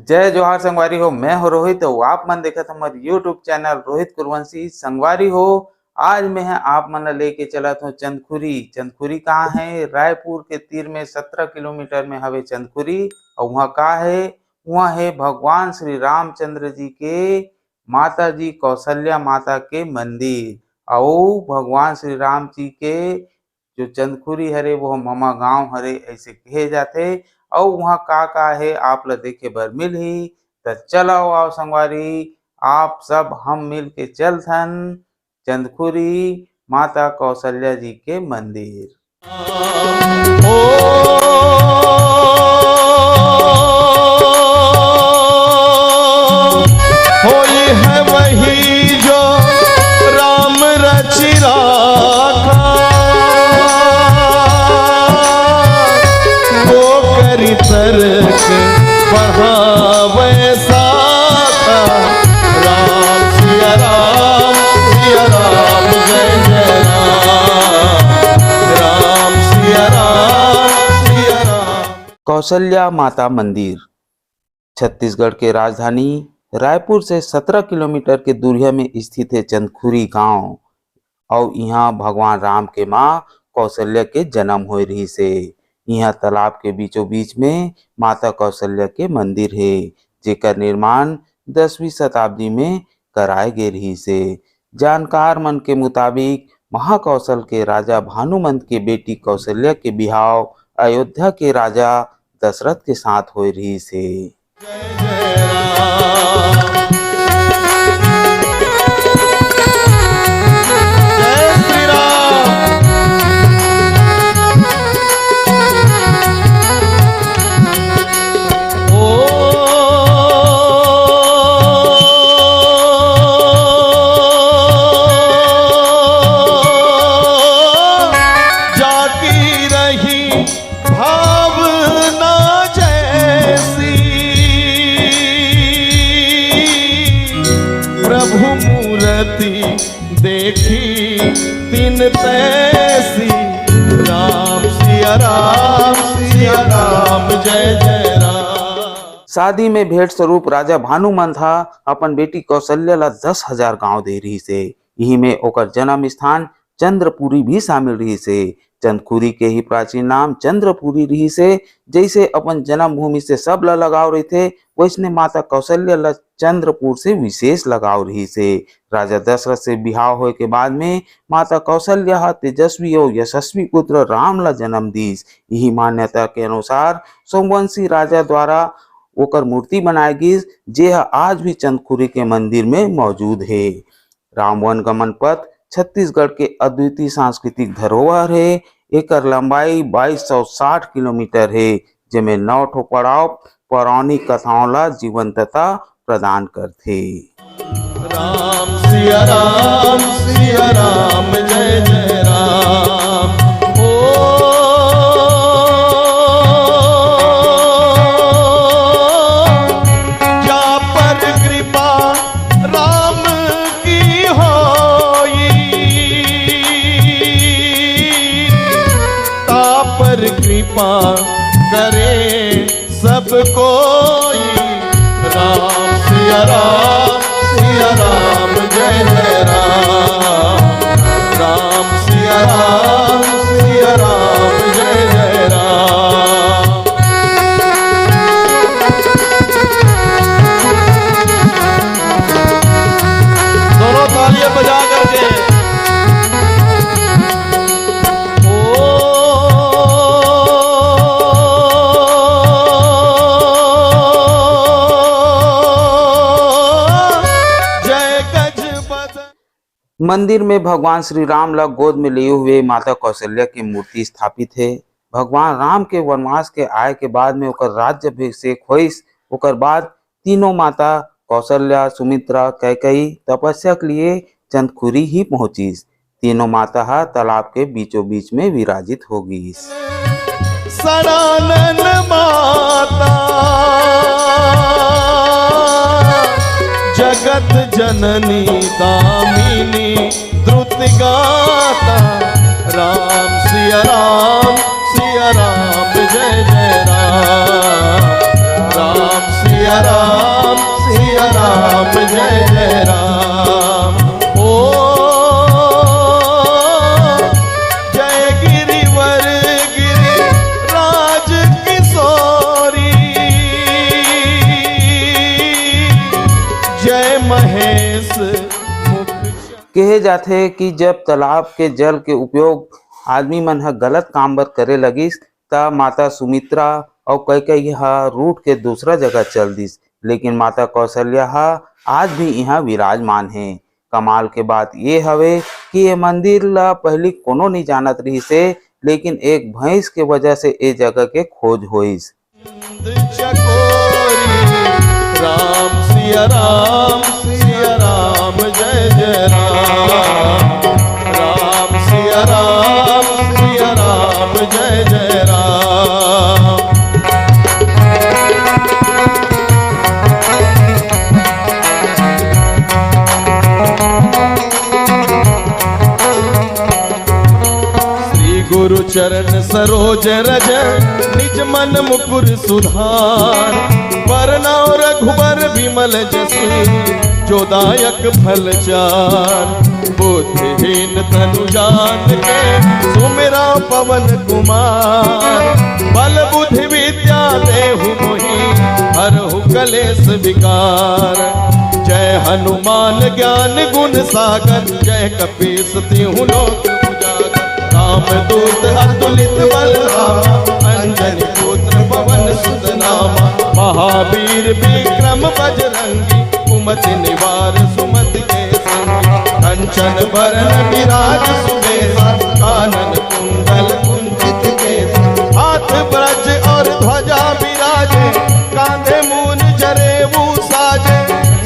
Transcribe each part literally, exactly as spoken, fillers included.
जय जोहार संगवारी हो, मैं हो रोहित, अउ आप मन देखत हमर YouTube चैनल रोहित कुरवंशी। संगवारी हो, आज मैं ह आप मन ला लेके चलत हूँ चंदखुरी। चंदखुरी कहाँ है? रायपुर के तीर में सत्रह किलोमीटर में हवे चंदखुरी। अउ वहाँ का है? वहाँ है भगवान श्री रामचंद्र जी के माता जी कौशल्या माता के मंदिर। अउ भगवान श्री राम जी के जो चंदखुरी हरे, वो ममा गांव हरे, ऐसे कहे जाथे। अउ वहाँ का का है, आप ला देखे बर मिलही। त चलो आओ संगवारी, आप सब हम मिल के चलथन चंदखुरी माता कौशल्या जी के मंदिर। ओ, होई है वही जो राम रचि राखा, वो करि तरक बढ़ावे साखा। राम सिया राम, सिया राम, जय जय राम। राम सिया राम, सिया राम। कौशल्या माता मंदिर। छत्तीसगढ़ के राजधानी रायपुर से सत्रह किलोमीटर के दूरिया में स्थित है चंदखुरी गांव। अउ इहाँ भगवान राम के माँ कौशल्या के जन्म होए रहिस हे। इहाँ तालाब के बीचों बीच में माता कौशल्या के मंदिर हे, जेकर निर्माण दसवीं शताब्दी में कराए गे रहिस हे। जानकार मन के मुताबिक महाकौशल के राजा भानुमंत के बेटी कौशल्या के बिहाव अयोध्या के राजा दशरथ के साथ होए रहिस हे। जय जय राम। जय श्री राम। ओ, जाकी रही भावना जैसी, प्रभु मूरति देखी तिन तैसी। राम सिया राम, सिया राम, जय जय राम। शादी में भेंट स्वरूप राजा भानुमंत ह अपन बेटी कौशल्या ला दस हजार गांव दे रहिस हे। इही में ओकर जन्म स्थान चंद्रपुरी भी शामिल रहिस हे। चंदखुरी के ही प्राचीन नाम चंद्रपुरी रहिस हे। जैसे अपन जन्मभूमि से सब ला लगाव रहिथे, वैसने माता कौशल्या ला चंद्रपुर से विशेष लगाव रहिस हे। राजा दशरथ से बिहाव होए के बाद में माता कौशल्या ह तेजस्वी अउ यशस्वी पुत्र राम ला जन्म दीस। इही मान्यता के अनुसार सोमवंशी राजा द्वारा ओकर मूर्ति बनाए गिस, जे ह आज भी चंदखुरी के मंदिर में मौजूद हे। रामवन गमन पथ छत्तीसगढ़ के अद्वितीय सांस्कृतिक धरोहर हे। एकर लंबाई बाईस सौ साठ किलोमीटर हे, जेमे नौ ठो पड़ाव पौराणिक कथाओं ला जीवंतता प्रदान करथे। राम सिया राम, सिया राम, जय जय राम। ओ, जा पर कृपा राम की होई, ता पर कृपा करे सब कोई। राम सिया राम, सिया राम, जय जय राम। राम सिया राम, सिया राम, जय जय राम। दोनों तालियां बजा करके। ओ, जय गज बदन। मंदिर में भगवान श्री राम ला गोद में लिए हुए माता कौशल्या के मूर्ति स्थापित हे। भगवान राम के वनवास के आए के बाद में ओकर राज्याभिषेक होइस। ओकर बाद तीनों माता कौशल्या, सुमित्रा, कैकई तपस्या के लिए चंदखुरी ही पहुंचिस। तीनों माता ह तालाब के बीचों बीच में विराजित हो गईस। सनानन माता जगत जननी दामिनी द्रुत गाता। राम सिया राम, सिया राम, जय जय राम। राम सिया राम सिया राम जय जय राम। ओ जय गिरिवर गिरिराज किशोरी, जय महेश मुख। कहे जाथे कि जब तालाब के जल के उपयोग आदमी मन ह गलत काम बर करे लगिस, त माता सुमित्रा अउ कैकेयी ह रूठ के दूसरा जगह चल दिस, लेकिन माता कौशल्या ह आज भी इहां विराजमान हे। कमाल के बात ये हवे कि ये मंदिर ल पहिली कोनो नइ जानत रिहिस हे, लेकिन एक भैंस के वजह से ए जगह के खोज होइस। चकोरी। राम सिया राम सिया राम जय जय राम। राम सिया राम सिया राम जय जय राम। श्री गुरु चरण सरोज रज निज मन मुकुर सुधार। बरनउँ रघुबर बिमल जसु जो दायक फल चार। बुद्धिहीन तनु जान के सुमिरउँ पवन कुमार। बल बुद्धि विद्या देहु मोहि हरहु कलेस विकार। जय हनुमान ज्ञान गुण सागर जय कपीस तिहु लोक उजागर। राम दूत अतुलित बल धामा अंजनी पुत्र पवन सुत नामा। महावीर विक्रम बजरंगी कुमति निवार सुमति के संगी। कंचन बरन विराज सुबेसा कानन कुंडल कुंचित केसा। हाथ ब्रज और ध्वजा विराजे कांधे मून जरेऊ साजे।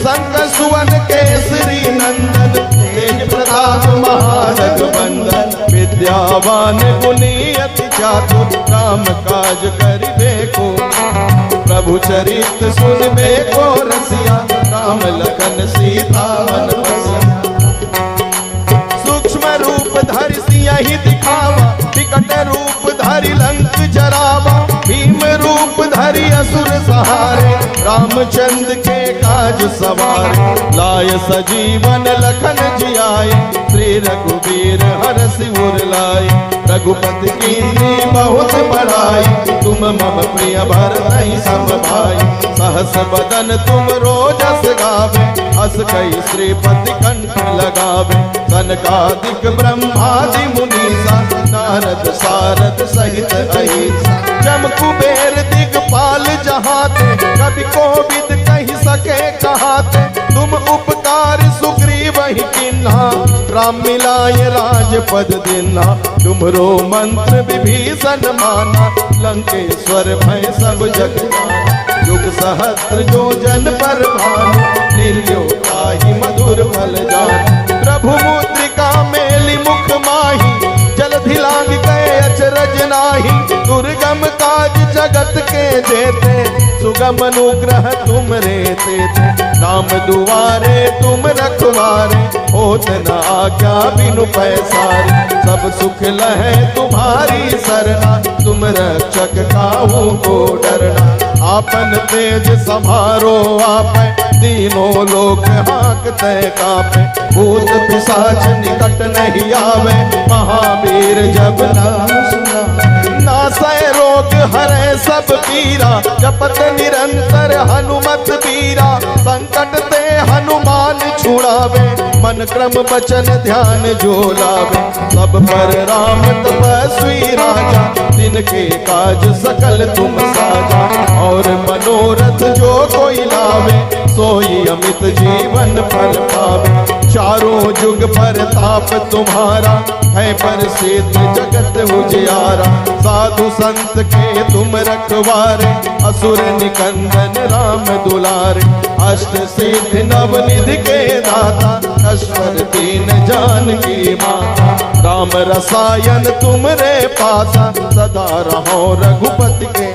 शंख सुवन केसरी नंदन तेज प्रताप महाजग बंदन। विद्यावान गुणी अति चातुर राम काज करिबेको। प्रभु चरित सुनिबेको रसिया राम लखन सीता मन बसिया। सूक्ष्म रूप धरि सियहि दिखावा विकट रूप धरि लंक जरावा। भीम रूप धरि असुर सहारे रामचंद्र के काज सवारे। लाय सजीवन लखन जियाए श्री रघुवीर हरषि उर लाए। रघुपति कीन्ही बहुत बड़ाई तुम मम प्रिय भरतहि सम भाई। सहस बदन तुम रोजस गावे अस कहि श्रीपति कंठ लगावे। सनकादिक ब्रह्मादि मुनीसा नारद सारद सहित अहिसा। जम कुबेर दिगपाल जहाँ ते कवि कोविद कहि सके कहाँ ते। तुम उपकार सुग्रीवहि कीन्हा राम मिलाय राजपद दीन्हा। तुम्हरो मंत्र विभीषण माना लंकेश्वर भय सब जग जाना। युग सहस्त्र योजन पर भानु लील्यो ताहि मधुर फल जानु। प्रभु मुद्रिका मेलि मुख माहि जलधि लांघि गए अचरज नाही। दुर्गम काज जगत के जेते सुगम अनुग्रह तुम्हरे तेते। नाम दुआरे तुम रखवारे होत न आज्ञा बिनु पैसारे। सब सुख लहे तुम्हारी सरना तुम रक्षक काहू को डरना। आपन तेज संभारो आपै तीनों लोक हाँकते काँपे। भूत पिशाच निकट नहीं आवे महावीर जब नाम सुनावे। नासै रोग हरै सब पीरा जपत निरंतर हनुमत बीरा। संकट ते हनुमान छुड़ावे मन क्रम वचन ध्यान जो लावे। सब पर राम तपस्वी राजा तिनके काज सकल तुम साजा। और मनोरथ जो कोई लावे सोई अमित जीवन फल पावे। चारों जुग परताप तुम्हारा है प्रसिद्ध जगत उजियारा। साधु संत के तुम रखवारे असुर निकंदन राम दुलारे। अष्ट सिद्धि नवनिधि के दाता नश्वर दीन जानकी माता। राम रसायन तुम्हरे पासा सदा रहो रघुपति के।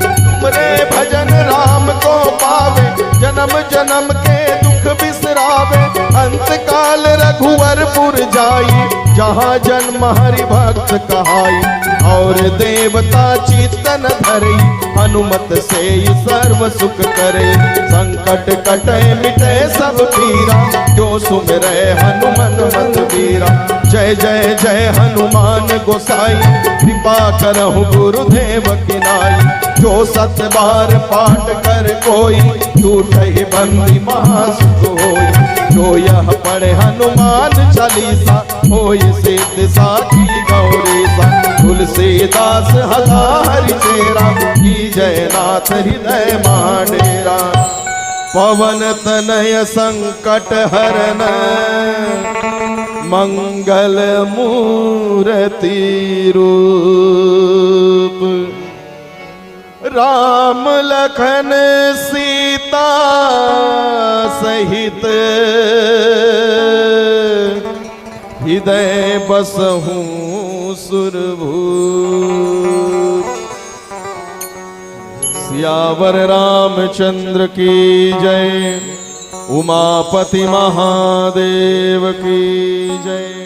तुम्हरे भजन राम को पावे जन्म जन्म के दुख बिसरे। रावे अंत काल रघुवरपुर जाई, जहाँ जन्म हरि भक्त कहाई। और देवता चित्त न धरई, हनुमत सेई सर्व सुख करे। संकट कटे मिटे सब पीरा, जो सुमिरे हनुमत बीरा। जय जय जय हनुमान गोसाई, कृपा करहु गुरुदेव की नाई। जो सत बार पाठ कर कोई, छूटहि बंदी महासुख होई। जो यह पढ़े हनुमान चालीसा, होई सिद्ध साखी गौरीसा। तुलसीदास हला हरि चेरा, कीजय नाथ हृदय महा डेरा। पवन तनय संकट हरन, मंगल मूरति रूप। राम लखन सीता सहित, हृदय बसहु सुरभूप। सियावर रामचंद्र की जय, उमापति महादेव की जय।